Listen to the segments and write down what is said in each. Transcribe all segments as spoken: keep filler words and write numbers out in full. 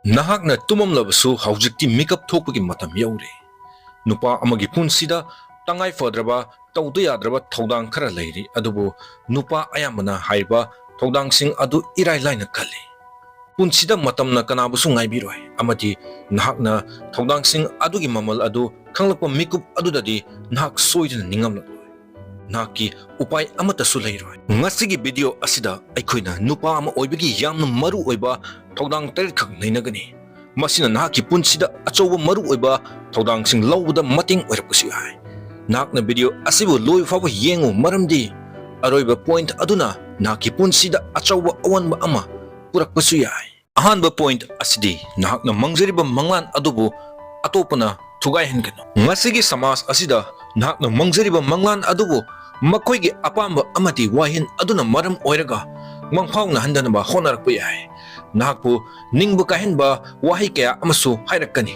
ꯅꯍꯥꯛꯅ ꯇꯨꯝꯃꯝꯂꯕꯁꯨ ꯍꯧꯖꯤꯛꯇꯤ ꯃꯤꯀꯞ ꯊꯣꯛꯄꯒꯤ ꯃꯇꯝ ꯌꯧꯔꯦ꯫ ꯅꯨꯄꯥ ꯑꯃꯒꯤ ꯄꯨꯟꯁꯤꯗ ꯇꯉꯥꯏ ꯐꯗ꯭ꯔꯕ, ꯇꯧꯗ ꯌꯥꯗ꯭ꯔꯕ ꯊꯧꯗꯥꯡ ꯈꯔ ꯂꯩꯔꯤ, ꯑꯗꯨꯕꯨ ꯅꯨꯄꯥ ꯑꯌꯥꯝꯕꯅ ꯍꯥꯏꯔꯤꯕ ꯊꯧꯗꯥꯡꯁꯤꯡ ꯑꯗꯨ ꯏꯔꯥꯏ ꯂꯥꯏꯅ ꯈꯜꯂꯤ꯫ ꯄꯨꯟꯁꯤꯗ ꯃꯇꯝꯅ ꯀꯅꯥꯕꯨꯁꯨ ꯉꯥꯏꯕꯤꯔꯣꯏ, ꯑꯃꯗꯤ ꯅꯍꯥꯛꯅ ꯊꯧꯗꯥꯡꯁꯤꯡ ꯑꯗꯨꯒꯤ ꯃꯃꯜ ꯑꯗꯨ ꯈꯪꯂꯛꯄ ꯃꯤꯀꯨꯞ ꯑꯗꯨꯗꯗꯤ ꯅꯍꯥꯛ ꯁꯣꯏꯗꯅ ꯅꯤꯡꯉꯝꯂꯛꯂꯣꯏ꯫ ꯅꯍꯥꯛꯀꯤ ꯎꯄꯥꯏ ꯑꯃꯠꯇꯁꯨ ꯂꯩꯔꯣꯏ꯫ ꯉꯁꯤꯒꯤ ꯚꯤꯗꯤꯑꯣ ꯑꯁꯤꯗ ꯑꯩꯈꯣꯏꯅ ꯅꯨꯄꯥ ꯑꯃ ꯑꯣꯏꯕꯒꯤ ꯌꯥꯝꯅ ꯃꯔꯨ ꯑꯣꯏꯕ ꯊꯧꯗꯥꯡ ꯇꯔꯦꯠꯈꯛ ꯅꯩꯅꯒꯅꯤ꯫ ꯃꯁꯤꯅ ꯅꯍꯥꯛꯀꯤ ꯄꯨꯟꯁꯤꯗ ꯑꯆꯧꯕ ꯃꯔꯨ ꯑꯣꯏꯕ ꯊꯧꯗꯥꯡꯁꯤꯡ ꯂꯧꯕꯗ ꯃꯇꯦꯡ ꯑꯣꯏꯔꯛꯄꯁꯨ ꯌꯥꯏ꯫ ꯅꯍꯥꯛꯅ ꯚꯤꯗꯤꯑꯣ ꯑꯁꯤꯕꯨ ꯂꯣꯏꯕ ꯐꯥꯎꯕ ꯌꯦꯡꯉꯨ, ꯃꯔꯝꯗꯤ ꯑꯔꯣꯏꯕ ꯄꯣꯏꯟꯠ ꯑꯗꯨꯅ ꯅꯍꯥꯛꯀꯤ ꯄꯨꯟꯁꯤꯗ ꯑꯆꯧꯕ ꯑꯑꯣꯟꯕ ꯑꯃ ꯄꯨꯔꯛꯄꯁꯨ ꯌꯥꯏ꯫ ꯑꯍꯥꯟꯕ ꯄꯣꯏꯟꯠ ꯑꯁꯤꯗꯤ ꯅꯍꯥꯛꯅ ꯃꯪꯖꯔꯤꯕ ꯃꯪꯂꯥꯟ ꯑꯗꯨꯕꯨ ꯑꯇꯣꯞꯄꯅ ꯊꯨꯒꯥꯏꯍꯟꯒꯅꯨ꯫ ꯉꯁꯤꯒꯤ ꯁꯃꯥꯖ ꯑꯁꯤꯗ ꯅꯍꯥꯛꯅ ꯃꯪꯖꯔꯤꯕ ꯃꯪꯂꯥꯟ ꯑꯗꯨꯕꯨ ꯃꯈꯣꯏꯒꯤ ꯑꯄꯥꯝꯕ ꯑꯃꯗꯤ ꯋꯥꯌꯦꯜ ꯑꯗꯨꯅ ꯃꯔꯝ ꯑꯣꯏꯔꯒ ꯃꯪꯐꯥꯎꯅꯍꯟꯗꯅꯕ ꯍꯣꯠꯅꯔꯛꯄ ꯌꯥꯏ꯫ ꯅꯍꯥꯛꯄꯨ ꯅꯤꯡꯕ ꯀꯥꯏꯍꯟꯕ ꯋꯥꯍꯩ ꯀꯌꯥ ꯑꯃꯁꯨ ꯍꯥꯏꯔꯛꯀꯅꯤ꯫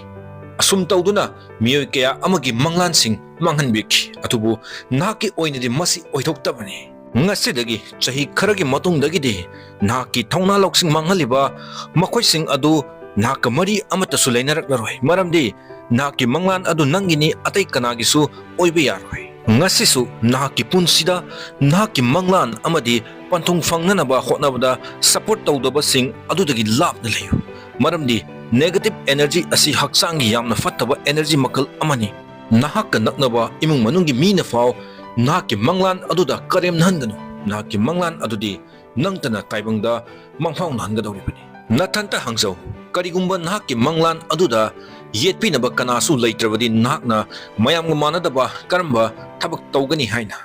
ꯑꯁꯨꯝ ꯇꯧꯗꯨꯅ ꯃꯤꯑꯣꯏ ꯀꯌꯥ ꯑꯃꯒꯤ ꯃꯪꯂꯥꯟꯁꯤꯡ ꯃꯥꯡꯍꯟꯕꯤꯈꯤ, ꯑꯗꯨꯕꯨ ꯅꯍꯥꯛꯀꯤ ꯑꯣꯏꯅꯗꯤ ꯃꯁꯤ ꯑꯣꯏꯊꯣꯛꯇꯕꯅꯤ꯫ ꯉꯁꯤꯗꯒꯤ ꯆꯍꯤ ꯈꯔꯒꯤ ꯃꯇꯨꯡꯗꯒꯤꯗꯤ ꯅꯍꯥꯛꯀꯤ ꯊꯧꯅꯥ ꯂꯧꯁꯤꯡ ꯃꯥꯡꯍꯜꯂꯤꯕ ꯃꯈꯣꯏꯁꯤꯡ ꯑꯗꯨ ꯅꯍꯥꯛꯀ ꯃꯔꯤ ꯑꯃꯠꯇꯁꯨ ꯂꯩꯅꯔꯛꯂꯔꯣꯏ, ꯃꯔꯝꯗꯤ ꯅꯍꯥꯛꯀꯤ ꯃꯪꯂꯥꯟ ꯑꯗꯨ ꯅꯪꯒꯤꯅꯤ, ꯑꯇꯩ ꯀꯅꯥꯒꯤꯁꯨ ꯑꯣꯏꯕ ꯌꯥꯔꯣꯏ꯫ ꯉꯁꯤꯁꯨ ꯅꯍꯥꯛꯀꯤ ꯄꯨꯟꯁꯤꯗ ꯅꯍꯥꯛꯀꯤ ꯃꯪꯂꯥꯟ ꯑꯃꯗꯤ ꯄꯟꯊꯨꯡ ꯐꯪꯅꯅꯕ ꯍꯣꯠꯅꯕꯗ ꯁꯄꯣꯔꯠ ꯇꯧꯗꯕꯁꯤꯡ ꯑꯗꯨꯗꯒꯤ ꯂꯥꯞꯅ ꯂꯩꯌꯨ, ꯃꯔꯝꯗꯤ ꯅꯦꯒꯦꯇꯤꯚ ꯑꯦꯅꯔꯖꯤ ꯑꯁꯤ ꯍꯛꯆꯥꯡꯒꯤ ꯌꯥꯝꯅ ꯐꯠꯇꯕ ꯑꯦꯅꯔꯖꯤ ꯃꯈꯜ ꯑꯃꯅꯤ꯫ ꯅꯍꯥꯛꯀ ꯅꯛꯅꯕ ꯏꯃꯨꯡ ꯃꯅꯨꯡꯒꯤ ꯃꯤꯅ ꯐꯥꯎ ꯅꯍꯥꯛꯀꯤ ꯃꯪꯂꯥꯟ ꯑꯗꯨꯗ ꯀꯔꯦꯝꯅꯍꯟꯒꯅꯨ꯫ ꯅꯍꯥꯛꯀꯤ ꯃꯪꯂꯥꯟ ꯑꯗꯨꯗꯤ ꯅꯪꯇꯅ ꯇꯥꯏꯕꯪꯗ ꯃꯪꯐꯥꯎꯅꯍꯟꯒꯗꯧꯔꯤꯕꯅꯤ꯫ ꯅꯊꯟꯇ ꯍꯪꯖꯧ, ꯀꯔꯤꯒꯨꯝꯕ ꯅꯍꯥꯛꯀꯤ ꯃꯪꯂꯥꯟ ꯑꯗꯨꯗ ꯌꯦꯠꯄꯤꯅꯕ ꯀꯅꯥꯁꯨ ꯂꯩꯇ꯭ꯔꯕꯗꯤ ꯅꯍꯥꯛꯅ ꯃꯌꯥꯝꯒ ꯃꯥꯟꯅꯗꯕ ꯀꯔꯝꯕ ꯊꯕꯛ ꯇꯧꯒꯅꯤ ꯍꯥꯏꯅ?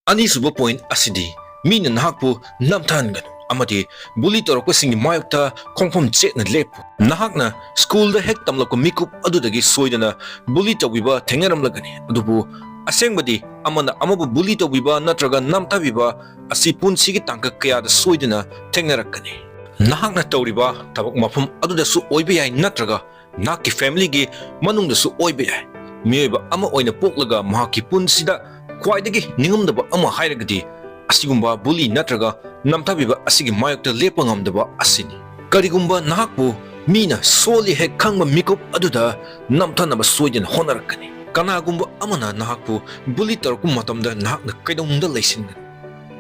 ꯑꯅꯤꯁꯨꯕ ꯄꯣꯏꯟꯠ ꯑꯁꯤꯗꯤ ꯃꯤꯅ ꯅꯍꯥꯛꯄꯨ ꯅꯝꯊꯍꯟꯒꯅꯨ ꯑꯃꯗꯤ ꯕꯨꯂꯤ ꯇꯧꯔꯛꯄꯁꯤꯡꯒꯤ ꯃꯥꯌꯣꯛꯇ ꯈꯣꯡꯐꯝ ꯆꯦꯠꯅ ꯂꯦꯞꯄꯨ꯫ ꯅꯍꯥꯛꯅ ꯁ꯭ꯀꯨꯜꯗ ꯍꯦꯛ ꯇꯝꯂꯛꯄ ꯃꯤꯀꯨꯞ ꯑꯗꯨꯗꯒꯤ ꯁꯣꯏꯗꯅ ꯕꯨꯂꯤ ꯇꯧꯕꯤꯕ ꯊꯦꯡꯅꯔꯝꯂꯒꯅꯤ, ꯑꯗꯨꯕꯨ ꯑꯁꯦꯡꯕꯗꯤ ꯑꯃꯅ ꯑꯃꯕꯨ ꯕꯨꯂꯤ ꯇꯧꯕꯤꯕ ꯅꯠꯇ꯭ꯔꯒ ꯅꯝꯊꯕꯤꯕ ꯑꯁꯤ ꯄꯨꯟꯁꯤꯒꯤ ꯇꯥꯡꯀꯛ ꯀꯌꯥꯗ ꯁꯣꯏꯗꯅ ꯊꯦꯡꯅꯔꯛꯀꯅꯤ꯫ ꯅꯍꯥꯛꯅ ꯇꯧꯔꯤꯕ ꯊꯕꯛ ꯃꯐꯝ ꯑꯗꯨꯗꯁꯨ ꯑꯣꯏꯕ ꯌꯥꯏ, ꯅꯠꯇ꯭ꯔꯒ ꯅꯍꯥꯛꯀꯤ ꯐꯦꯃꯤꯂꯤꯒꯤ ꯃꯅꯨꯡꯗꯁꯨ ꯑꯣꯏꯕ ꯌꯥꯏ꯫ ꯃꯤꯑꯣꯏꯕ ꯑꯃ ꯑꯣꯏꯅ ꯄꯣꯛꯂꯒ ꯃꯍꯥꯛꯀꯤ ꯄꯨꯟꯁꯤꯗ ꯈ꯭ꯋꯥꯏꯗꯒꯤ ꯅꯤꯡꯉꯝꯗꯕ ꯑꯃ ꯍꯥꯏꯔꯒꯗꯤ ꯑꯁꯤꯒꯨꯝꯕ ꯕꯨꯂꯤ ꯅꯠꯇ꯭ꯔꯒ ꯅꯝꯊꯕꯤꯕ ꯑꯁꯤꯒꯤ ꯃꯥꯌꯣꯛꯇ ꯂꯦꯞꯄ ꯉꯝꯗꯕ ꯑꯁꯤꯅꯤ꯫ ꯀꯔꯤꯒꯨꯝꯕ ꯅꯍꯥꯛꯄꯨ ꯃꯤꯅ ꯁꯣꯜꯂꯤ ꯍꯦꯛ ꯈꯪꯕ ꯃꯤꯀꯨꯞ ꯑꯗꯨꯗ ꯅꯝꯊꯅꯕ ꯁꯣꯏꯗꯅ ꯍꯣꯠꯅꯔꯛꯀꯅꯤ꯫ ꯀꯅꯥꯒꯨꯝꯕ ꯑꯃꯅ ꯅꯍꯥꯛꯄꯨ ꯕꯨꯂꯤ ꯇꯧꯔꯛꯄ ꯃꯇꯝꯗ ꯅꯍꯥꯛꯅ ꯀꯩꯗꯧꯅꯨꯡꯗ ꯂꯩꯁꯤꯟꯒꯅꯨ꯫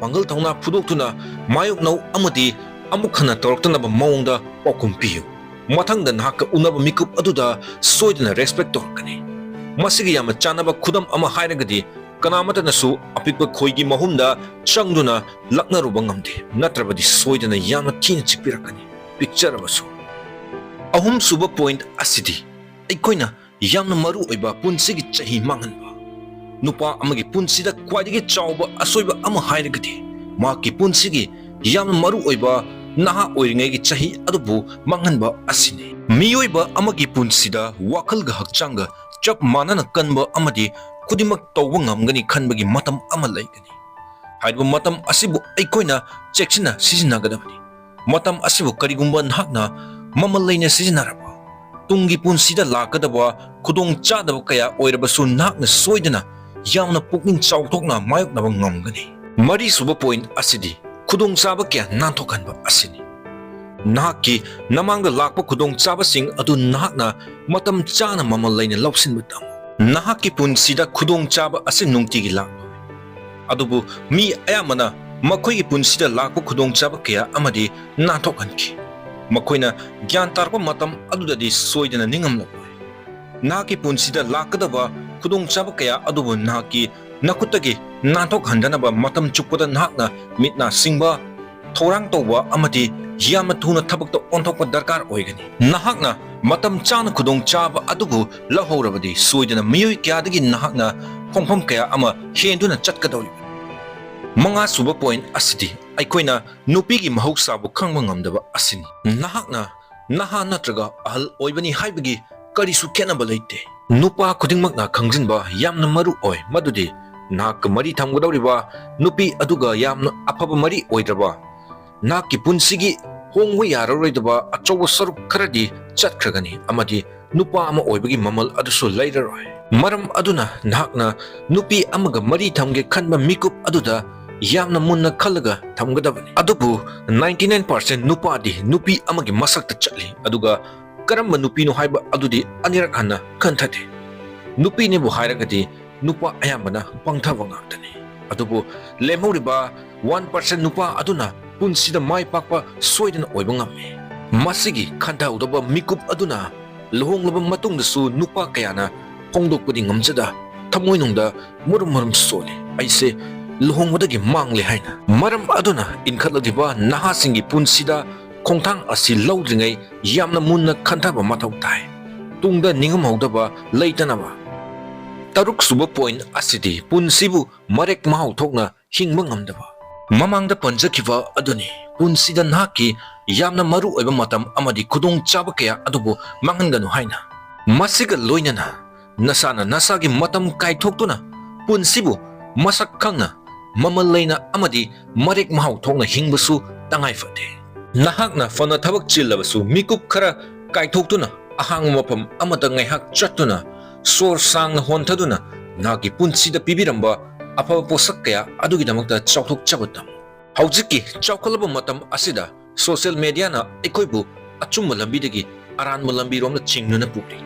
ꯄꯥꯡꯒꯜ ꯊꯧꯅꯥ ꯐꯨꯗꯣꯛꯇꯨꯅ ꯃꯥꯌꯣꯛꯅꯧ ꯑꯃꯗꯤ ꯑꯃꯨꯛ ꯍꯟꯅ ꯇꯧꯔꯛꯇꯅꯕ ꯃꯑꯣꯡꯗ ꯄꯥꯎꯈꯨꯝ ꯄꯤꯌꯨ꯫ ꯃꯊꯪꯗ ꯅꯍꯥꯛꯀ ꯎꯅꯕ ꯃꯤꯀꯨꯞ ꯑꯗꯨꯗ ꯁꯣꯏꯗꯅ ꯔꯦꯁꯄꯦꯛ ꯇꯧꯔꯛꯀꯅꯤ꯫ ꯃꯁꯤꯒ ꯌꯥꯝꯅ ꯆꯥꯟꯅꯕ ꯈꯨꯗꯝ ꯑꯃ ꯍꯥꯏꯔꯒꯗꯤ, ꯀꯅꯥꯃꯠꯇꯅꯁꯨ ꯑꯄꯤꯛꯄ ꯈꯣꯏꯒꯤ ꯃꯍꯨꯝꯗ ꯆꯪꯗꯨꯅ ꯂꯛꯅꯔꯨꯕ ꯉꯝꯗꯦ, ꯅꯠꯇ꯭ꯔꯕꯗꯤ ꯁꯣꯏꯗꯅ ꯌꯥꯝꯅ ꯊꯤꯅ ꯆꯤꯛꯄꯤꯔꯛꯀꯅꯤ, ꯄꯤꯛꯆꯔꯕꯁꯨ꯫ ꯑꯍꯨꯝꯁꯨꯕ ꯄꯣꯏꯟꯠ ꯑꯁꯤꯗꯤ ꯑꯩꯈꯣꯏꯅ ꯌꯥꯝꯅ ꯃꯔꯨ ꯑꯣꯏꯕ ꯄꯨꯟꯁꯤꯒꯤ ꯆꯍꯤ ꯃꯥꯡꯍꯟꯕ꯫ ꯅꯨꯄꯥ ꯑꯃꯒꯤ ꯄꯨꯟꯁꯤꯗ ꯈ꯭ꯋꯥꯏꯗꯒꯤ ꯆꯥꯎꯕ ꯑꯁꯣꯏꯕ ꯑꯃ ꯍꯥꯏꯔꯒꯗꯤ ꯃꯍꯥꯛꯀꯤ ꯄꯨꯟꯁꯤꯒꯤ ꯌꯥꯝꯅ ꯃꯔꯨ ꯑꯣꯏꯕ ꯅꯍꯥ ꯑꯣꯏꯔꯤꯉꯩꯒꯤ ꯆꯍꯤ ꯑꯗꯨꯕꯨ ꯃꯥꯡꯍꯟꯕ ꯑꯁꯤꯅꯤ꯫ ꯃꯤꯑꯣꯏꯕ ꯑꯃꯒꯤ ꯄꯨꯟꯁꯤꯗ ꯋꯥꯈꯜꯒ ꯍꯛꯆꯥꯡꯒ ꯆꯞ ꯃꯥꯟꯅꯅ ꯀꯟꯕ ꯑꯃꯗꯤ ꯈꯨꯗꯤꯡꯃꯛ ꯇꯧꯕ ꯉꯝꯒꯅꯤ ꯈꯟꯕꯒꯤ ꯃꯇꯝ ꯑꯃ ꯂꯩꯒꯅꯤ꯫ ꯍꯥꯏꯔꯤꯕ ꯃꯇꯝ ꯑꯁꯤꯕꯨ ꯑꯩꯈꯣꯏꯅ ꯆꯦꯛꯁꯤꯟꯅ ꯁꯤꯖꯤꯟꯅꯒꯗꯕꯅꯤ꯫ ꯃꯇꯝ ꯑꯁꯤꯕꯨ ꯀꯔꯤꯒꯨꯝꯕ ꯅꯍꯥꯛꯅ ꯃꯃꯜ ꯂꯩꯅ ꯁꯤꯖꯤꯟꯅꯔꯕ, ꯇꯨꯡꯒꯤ ꯄꯨꯟꯁꯤꯗ ꯂꯥꯛꯀꯗꯕ ꯈꯨꯗꯣꯡ ꯆꯥꯗꯕ ꯀꯌꯥ ꯑꯣꯏꯔꯕꯁꯨ ꯅꯍꯥꯛꯅ ꯁꯣꯏꯗꯅ ꯌꯥꯝꯅ ꯄꯨꯛꯅꯤꯡ ꯆꯥꯎꯊꯣꯛꯅ ꯃꯥꯌꯣꯛꯅꯕ ꯉꯝꯒꯅꯤ꯫ ꯃꯔꯤꯁꯨꯕ ꯄꯣꯏꯟꯠ ꯑꯁꯤꯗꯤ ꯈꯨꯗꯣꯡꯆꯥꯕ ꯀꯌꯥ ꯅꯥꯟꯊꯣꯛꯍꯟꯕ ꯑꯁꯤꯅꯤ꯫ ꯅꯍꯥꯛꯀꯤ ꯅꯃꯥꯡꯗ ꯂꯥꯛꯄ ꯈꯨꯗꯣꯡꯆꯥꯕꯁꯤꯡ ꯑꯗꯨ ꯅꯍꯥꯛꯅ ꯃꯇꯝ ꯆꯥꯅ ꯃꯃꯜ ꯂꯩꯅ ꯂꯧꯁꯤꯟꯕ ꯇꯝꯃꯨ꯫ ꯅꯍꯥꯛꯀꯤ ꯄꯨꯟꯁꯤꯗ ꯈꯨꯗꯣꯡꯆꯥꯕ ꯑꯁꯤ ꯅꯨꯡꯇꯤꯒꯤ ꯂꯥꯛꯂꯣꯏ꯫ ꯑꯗꯨꯕꯨ ꯃꯤ ꯑꯌꯥꯝꯕꯅ ꯃꯈꯣꯏꯒꯤ ꯄꯨꯟꯁꯤꯗ ꯂꯥꯛꯄ ꯈꯨꯗꯣꯡꯆꯥꯕ ꯀꯌꯥ ꯑꯃꯗꯤ ꯅꯥꯟꯊꯣꯛꯍꯟꯈꯤ꯫ ꯃꯈꯣꯏꯅ ꯒ꯭ꯌꯥꯟ ꯇꯥꯔꯛꯄ ꯃꯇꯝ ꯑꯗꯨꯗꯗꯤ ꯁꯣꯏꯗꯅ ꯅꯤꯡꯉꯝꯂꯛꯂꯣꯏ꯫ ꯅꯍꯥꯛꯀꯤ ꯄꯨꯟꯁꯤꯗ ꯂꯥꯛꯀꯗꯕ ꯈꯨꯗꯣꯡꯆꯥꯕ ꯀꯌꯥ ꯑꯗꯨꯕꯨ ꯅꯍꯥꯛꯀꯤ ꯅꯈꯨꯠꯇꯒꯤ ꯅꯥꯟꯊꯣꯛꯍꯟꯗꯅꯕ ꯃꯇꯝ ꯆꯨꯞꯄꯗ ꯅꯍꯥꯛꯅ ꯃꯤꯠ ꯅꯥ ꯁꯤꯡꯕ, ꯊꯧꯔꯥꯡ ꯇꯧꯕ ꯑꯃꯗꯤ ꯌꯥꯝꯅ ꯊꯨꯅ ꯊꯕꯛꯇ ꯑꯣꯟꯊꯣꯛꯄ ꯗꯔꯀꯥꯔ ꯑꯣꯏꯒꯅꯤ꯫ ꯅꯍꯥꯛꯅ ꯃꯇꯝ ꯆꯥꯅ ꯈꯨꯗꯣꯡꯆꯥꯕ ꯑꯗꯨꯕꯨ ꯂꯧꯍꯧꯔꯕꯗꯤ ꯁꯣꯏꯗꯅ ꯃꯤꯑꯣꯏ ꯀꯌꯥꯗꯒꯤ ꯅꯍꯥꯛꯅ ꯈꯣꯡꯐꯝ ꯀꯌꯥ ꯑꯃ ꯍꯦꯟꯗꯨꯅ ꯆꯠꯀꯗꯧꯔꯤꯕꯅꯤ꯫ ꯃꯉꯥꯁꯨꯕ ꯄꯣꯏꯟꯠ ꯑꯁꯤꯗꯤ ꯑꯩꯈꯣꯏꯅ ꯅꯨꯄꯤꯒꯤ ꯃꯍꯧꯁꯥꯕꯨ ꯈꯪꯕ ꯉꯝꯗꯕ ꯑꯁꯤꯅꯤ꯫ ꯅꯍꯥꯛꯅ ꯅꯍꯥ ꯅꯠꯇ꯭ꯔꯒ ꯑꯍꯜ ꯑꯣꯏꯕꯅꯤ ꯍꯥꯏꯕꯒꯤ ꯀꯔꯤꯁꯨ ꯈꯦꯠꯅꯕ ꯂꯩꯇꯦ꯫ ꯅꯨꯄꯥ ꯈꯨꯗꯤꯡꯃꯛꯅ ꯈꯪꯖꯤꯟꯕ ꯌꯥꯝꯅ ꯃꯔꯨ ꯑꯣꯏ ꯃꯗꯨꯗꯤ ꯅꯍꯥꯛꯀ ꯃꯔꯤ ꯊꯝꯒꯗꯧꯔꯤꯕ ꯅꯨꯄꯤ ꯑꯗꯨꯒ ꯌꯥꯝꯅ ꯑꯐꯕ ꯃꯔꯤ ꯑꯣꯏꯗ꯭ꯔꯕ, ꯅꯍꯥꯛꯀꯤ ꯄꯨꯟꯁꯤꯒꯤ ꯍꯣꯡꯕ ꯌꯥꯔꯔꯣꯏꯗꯕ ꯑꯆꯧꯕ ꯁꯔꯨꯛ ꯈꯔꯗꯤ ꯆꯠꯈ꯭ꯔꯒꯅꯤ ꯑꯃꯗꯤ ꯅꯨꯄꯥ ꯑꯃ ꯑꯣꯏꯕꯒꯤ ꯃꯃꯜ ꯑꯗꯨꯁꯨ ꯂꯩꯔꯔꯣꯏ꯫ ꯃꯔꯝ ꯑꯗꯨꯅ ꯅꯍꯥꯛꯅ ꯅꯨꯄꯤ ꯑꯃꯒ ꯃꯔꯤ ꯊꯝꯒꯦ ꯈꯟꯕ ꯃꯤꯀꯨꯞ ꯑꯗꯨꯗ ꯌꯥꯝꯅ ꯃꯨꯟꯅ ꯈꯜꯂꯒ ꯊꯝꯒꯗꯕꯅꯤ꯫ ꯑꯗꯨꯕꯨ ninety nine percent ꯅꯨꯄꯥꯗꯤ ꯅꯨꯄꯤ ꯑꯃꯒꯤ ꯃꯁꯛꯇ ꯆꯠꯂꯤ, ꯑꯗꯨꯒ ꯀꯔꯝꯕ ꯅꯨꯄꯤꯅꯣ ꯍꯥꯏꯕ ꯑꯗꯨꯗꯤ ꯑꯅꯤꯔꯛ ꯍꯟꯅ ꯈꯟꯊꯗꯦ꯫ ꯅꯨꯄꯤꯅꯦꯕꯨ ꯍꯥꯏꯔꯒꯗꯤ ꯅꯨꯄꯥ ꯑꯌꯥꯝꯕꯅ ꯄꯪꯊꯕ ꯉꯥꯛꯇꯅꯤ꯫ ꯑꯗꯨꯕꯨ ꯂꯦꯝꯍꯧꯔꯤꯕ one percent ꯅꯨꯄꯥ ꯑꯗꯨꯅ ꯄꯨꯟꯁꯤꯗ ꯃꯥꯏ ꯄꯥꯛꯄ ꯁꯣꯏꯗꯅ ꯑꯣꯏꯕ ꯉꯝꯃꯤ꯫ ꯃꯁꯤꯒꯤ ꯈꯟꯊꯍꯧꯗꯕ ꯃꯤꯀꯨꯞ ꯑꯗꯨꯅ ꯂꯨꯍꯣꯡꯂꯕ ꯃꯇꯨꯡꯗꯁꯨ ꯅꯨꯄꯥ ꯀꯌꯥꯅ ꯐꯣꯡꯗꯣꯛꯄꯗꯤ ꯉꯝꯖꯗ, ꯊꯃꯣꯏꯅꯨꯡꯗ ꯃꯔꯨꯝ ꯃꯔꯨꯝ ꯁꯣꯜꯂꯤ꯫ "ꯑꯩꯁꯦ ꯂꯨꯍꯣꯡꯕꯗꯒꯤ ꯃꯥꯡꯂꯦ" ꯍꯥꯏꯅ꯫ ꯃꯔꯝ ꯑꯗꯨꯅ ꯏꯟꯈꯠꯂꯛꯂꯤꯕ ꯅꯍꯥꯁꯤꯡꯒꯤ ꯄꯨꯟꯁꯤꯗ ꯈꯣꯡꯊꯥꯡ ꯑꯁꯤ ꯂꯧꯗ꯭ꯔꯤꯉꯩ ꯌꯥꯝꯅ ꯃꯨꯟꯅ ꯈꯟꯊꯕ ꯃꯊꯧ ꯇꯥꯏ꯫ ꯇꯨꯡꯗ ꯅꯤꯡꯉꯝꯍꯧꯗꯕ ꯂꯩꯇꯅꯕ꯫ ꯇꯔꯨꯛ ꯁꯨꯕ point ꯑꯁꯤꯗꯤ ꯄꯨꯟꯁꯤꯕꯨ ꯃꯔꯦꯛ ꯃꯍꯥꯎ ꯊꯣꯛꯅ ꯍꯤꯡꯕ ꯉꯝꯗꯕ꯫ ꯃꯃꯥꯡꯗ ꯄꯟꯖꯈꯤꯕ ꯑꯗꯨꯅꯤ, ꯄꯨꯟꯁꯤꯗ ꯅꯍꯥꯛꯀꯤ ꯌꯥꯝꯅ ꯃꯔꯨ ꯑꯣꯏꯕ ꯃꯇꯝ ꯑꯃꯗꯤ ꯈꯨꯗꯣꯡꯆꯥꯕ ꯀꯌꯥ ꯑꯗꯨꯕꯨ ꯃꯥꯡꯍꯟꯒꯅꯨ ꯍꯥꯏꯅ꯫ ꯃꯁꯤꯒ ꯂꯣꯏꯅꯅ ꯅꯁꯥꯅ ꯅꯁꯥꯒꯤ ꯃꯇꯝ ꯀꯥꯏꯊꯣꯛꯇꯨꯅ ꯄꯨꯟꯁꯤꯕꯨ ꯃꯁꯛ ꯈꯪꯅ ꯃꯃꯜ ꯂꯩꯅ ꯑꯃꯗꯤ ꯃꯔꯦꯛ ꯃꯍꯥꯎ ꯊꯣꯛꯅ ꯍꯤꯡꯕꯁꯨ ꯇꯉꯥꯏ ꯐꯗꯦ꯫ ꯅꯍꯥꯛꯅ ꯐꯅ ꯊꯕꯛ ꯆꯤꯜꯂꯕꯁꯨ ꯃꯤꯀꯨꯞ ꯈꯔ ꯀꯥꯏꯊꯣꯛꯇꯨꯅ ꯑꯍꯥꯡꯕ ꯃꯐꯝ ꯑꯃꯗ ꯉꯥꯏꯍꯥꯛ ꯆꯠꯇꯨꯅ ꯁꯣꯔ ꯁꯥꯡꯅ ꯍꯣꯟꯊꯗꯨꯅ ꯅꯍꯥꯛꯀꯤ ꯄꯨꯟꯁꯤꯗ ꯄꯤꯕꯤꯔꯝꯕ ꯑꯐꯕ ꯄꯣꯠꯁꯛ ꯀꯌꯥ ꯑꯗꯨꯒꯤꯗꯃꯛꯇ ꯆꯥꯎꯊꯣꯛꯆꯕ ꯇꯝꯃꯨ꯫ ꯍꯧꯖꯤꯛꯀꯤ ꯆꯥꯎꯈꯠꯂꯕ ꯃꯇꯝ ꯑꯁꯤꯗ social mediaꯅ ꯑꯩꯈꯣꯏꯕꯨ ꯑꯆꯨꯝꯕ ꯂꯝꯕꯤꯗꯒꯤ ꯑꯔꯥꯟꯕ ꯂꯝꯕꯤꯔꯣꯝꯗ ꯆꯤꯡꯗꯨꯅ ꯄꯨꯔꯤ꯫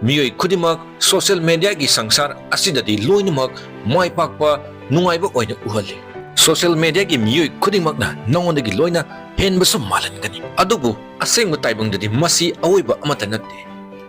ꯃꯤꯑꯣꯏ ꯈꯨꯗꯤꯡꯃꯛ social mediaꯒꯤ ꯁꯪꯁꯥꯔ ꯑꯁꯤꯗꯗꯤ ꯂꯣꯏꯅꯃꯛ ꯃꯥꯏ ꯄꯥꯛꯄ, ꯅꯨꯡꯉꯥꯏꯕ ꯑꯣꯏꯅ ꯎꯍꯜꯂꯤ꯫ Social mediaꯒꯤ ꯃꯤꯑꯣꯏ ꯈꯨꯗꯤꯡꯃꯛꯅ ꯅꯉꯣꯟꯗꯒꯤ ꯂꯣꯏꯅ ꯍꯦꯟꯕꯁꯨ ꯃꯥꯜꯍꯟꯒꯅꯤ, ꯑꯗꯨꯕꯨ ꯑꯁꯦꯡꯕ ꯇꯥꯏꯕꯪꯗꯗꯤ ꯃꯁꯤ ꯑꯑꯣꯏꯕ ꯑꯃꯠꯇ ꯅꯠꯇꯦ꯫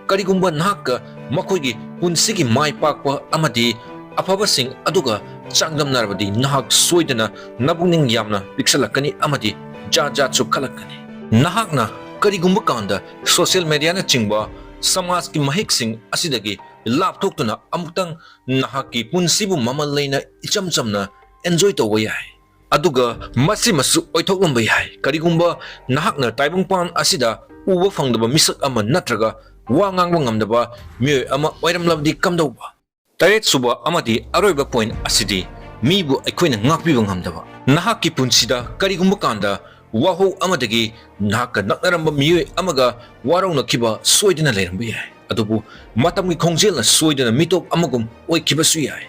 ꯀꯔꯤꯒꯨꯝꯕ ꯅꯍꯥꯛꯀ ꯃꯈꯣꯏꯒꯤ ꯄꯨꯟꯁꯤꯒꯤ ꯃꯥꯏ ꯄꯥꯛꯄ ꯑꯃꯗꯤ ꯑꯐꯕꯁꯤꯡ ꯑꯗꯨꯒ ꯆꯥꯡꯗꯝꯅꯔꯕꯗꯤ ꯅꯍꯥꯛ ꯁꯣꯏꯗꯅ ꯅꯄꯨꯛꯅꯤꯡ ꯌꯥꯝꯅ ꯄꯤꯛꯁꯜꯂꯛꯀꯅꯤ ꯑꯃꯗꯤ ꯖꯥꯠ ꯖꯥꯠꯁꯨ ꯈꯜꯂꯛꯀꯅꯤ꯫ ꯅꯍꯥꯛꯅ ꯀꯔꯤꯒꯨꯝꯕ ꯀꯥꯟꯗ social mediaꯅꯆꯤꯡꯕ ꯁꯃꯥꯖꯀꯤ ꯃꯍꯤꯛꯁꯤꯡ ꯑꯁꯤꯗꯒꯤ ꯂꯥꯞꯊꯣꯛꯇꯨꯅ ꯑꯃꯨꯛꯇꯪ ꯅꯍꯥꯛꯀꯤ ꯄꯨꯟꯁꯤꯕꯨ ꯃꯃꯜ ꯂꯩꯅ ꯏꯆꯝ ꯆꯝꯅ enjoy ꯇꯧꯕ ꯌꯥꯏ꯫ ꯑꯗꯨꯒ ꯃꯁꯤꯃꯁꯨ ꯑꯣꯏꯊꯣꯛꯂꯝꯕ ꯌꯥꯏ, ꯀꯔꯤꯒꯨꯝꯕ ꯅꯍꯥꯛꯅ ꯇꯥꯏꯕꯪꯄꯥꯟ ꯑꯁꯤꯗ ꯎꯕ ꯐꯪꯗꯕ ꯃꯤꯁꯛ ꯑꯃ ꯅꯠꯇ꯭ꯔꯒ ꯋꯥ ꯉꯥꯡꯕ ꯉꯝꯗꯕ ꯃꯤꯑꯣꯏ ꯑꯃ ꯑꯣꯏꯔꯝꯂꯕꯗꯤ ꯀꯝꯗꯧꯕ? ꯇꯔꯦꯠ ꯁꯨꯕ ꯑꯃꯗꯤ ꯑꯔꯣꯏꯕ point ꯑꯁꯤꯗꯤ ꯃꯤꯕꯨ ꯑꯩꯈꯣꯏꯅ ꯉꯥꯛꯄꯤꯕ ꯉꯝꯗꯕ꯫ ꯅꯍꯥꯛꯀꯤ ꯄꯨꯟꯁꯤꯗ ꯀꯔꯤꯒꯨꯝꯕ ꯀꯥꯟꯗ ꯋꯥꯍꯧ ꯑꯃꯗꯒꯤ ꯅꯍꯥꯛꯀ ꯅꯛꯅꯔꯝꯕ ꯃꯤꯑꯣꯏ ꯑꯃꯒ ꯋꯥꯔꯧꯅꯈꯤꯕ ꯁꯣꯏꯗꯅ ꯂꯩꯔꯝꯕ ꯌꯥꯏ, ꯑꯗꯨꯕꯨ ꯃꯇꯝꯒꯤ ꯈꯣꯡꯖꯦꯜꯅ ꯁꯣꯏꯗꯅ ꯃꯤꯇꯣꯞ ꯑꯃꯒꯨꯝ ꯑꯣꯏꯈꯤꯕꯁꯨ ꯌꯥꯏ꯫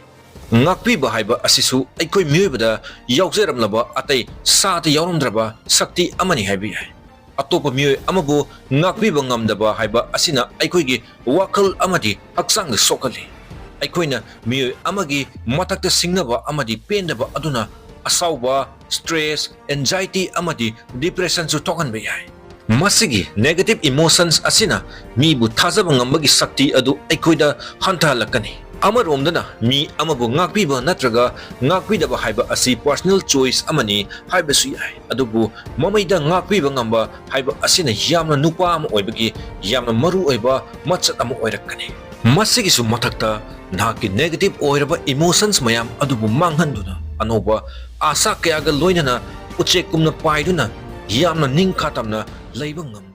ꯉꯥꯛꯄꯤꯕ ꯍꯥꯏꯕ ꯑꯁꯤꯁꯨ ꯑꯩꯈꯣꯏ ꯃꯤꯑꯣꯏꯕꯗ ꯌꯥꯎꯖꯔꯝꯂꯕ ꯑꯇꯩ ꯁꯥꯗ ꯌꯥꯎꯔꯝꯗ꯭ꯔꯕ ꯁꯛꯇꯤ ꯑꯃꯅꯤ ꯍꯥꯏꯕ ꯌꯥꯏ꯫ ꯑꯇꯣꯞꯄ ꯃꯤꯑꯣꯏ ꯑꯃꯕꯨ ꯉꯥꯛꯄꯤꯕ ꯉꯝꯗꯕ ꯍꯥꯏꯕ ꯑꯁꯤꯅ ꯑꯩꯈꯣꯏꯒꯤ ꯋꯥꯈꯜ ꯑꯃꯗꯤ ꯍꯛꯆꯥꯡꯗ ꯁꯣꯛꯍꯜꯂꯤ꯫ ꯑꯩꯈꯣꯏꯅ ꯃꯤꯑꯣꯏ ꯑꯃꯒꯤ ꯃꯊꯛꯇ ꯁꯤꯡꯅꯕ ꯑꯃꯗꯤ ꯄꯦꯟꯗꯕ ꯑꯗꯨꯅ ꯑꯁꯥꯎꯕ, stress, anxiety ꯑꯃꯗꯤ depressionꯁꯨ ꯊꯣꯛꯍꯟꯕ ꯌꯥꯏ꯫ ꯃꯁꯤꯒꯤ negative emotions ꯑꯁꯤꯅ ꯃꯤꯕꯨ ꯊꯥꯖꯕ ꯉꯝꯕꯒꯤ ꯁꯛꯇꯤ ꯑꯗꯨ ꯑꯩꯈꯣꯏꯗ ꯍꯟꯊꯍꯜꯂꯛꯀꯅꯤ꯫ ꯑꯃꯔꯣꯝꯗꯅ ꯃꯤ ꯑꯃꯕꯨ ꯉꯥꯛꯄꯤꯕ ꯅꯠꯇ꯭ꯔꯒ ꯉꯥꯛꯄꯤꯗꯕ ꯍꯥꯏꯕ ꯑꯁꯤ personal choice ꯑꯃꯅꯤ ꯍꯥꯏꯕꯁꯨ ꯌꯥꯏ꯫ ꯑꯗꯨꯕꯨ ꯃꯃꯩꯗ ꯉꯥꯛꯄꯤꯕ ꯉꯝꯕ ꯍꯥꯏꯕ ꯑꯁꯤꯅ ꯌꯥꯝꯅ ꯅꯨꯄꯥ ꯑꯃ ꯑꯣꯏꯕꯒꯤ ꯌꯥꯝꯅ ꯃꯔꯨ ꯑꯣꯏꯕ ꯃꯆꯠ ꯑꯃ ꯑꯣꯏꯔꯛꯀꯅꯤ꯫ ꯃꯁꯤꯒꯤꯁꯨ ꯃꯊꯛꯇ, ꯅꯍꯥꯛꯀꯤ negative ꯑꯣꯏꯔꯕ emotions ꯃꯌꯥꯝ ꯑꯗꯨꯕꯨ ꯃꯥꯡꯍꯟꯗꯨꯅ ꯑꯅꯧꯕ ꯑꯥꯁꯥ ꯀꯌꯥꯒ ꯂꯣꯏꯅꯅ ꯎꯆꯦꯛꯀꯨꯝꯅ ꯄꯥꯏꯗꯨꯅ ꯌꯥꯝꯅ ꯅꯤꯡꯈꯥ ꯇꯝꯅ ꯂꯩꯕ ꯉꯝ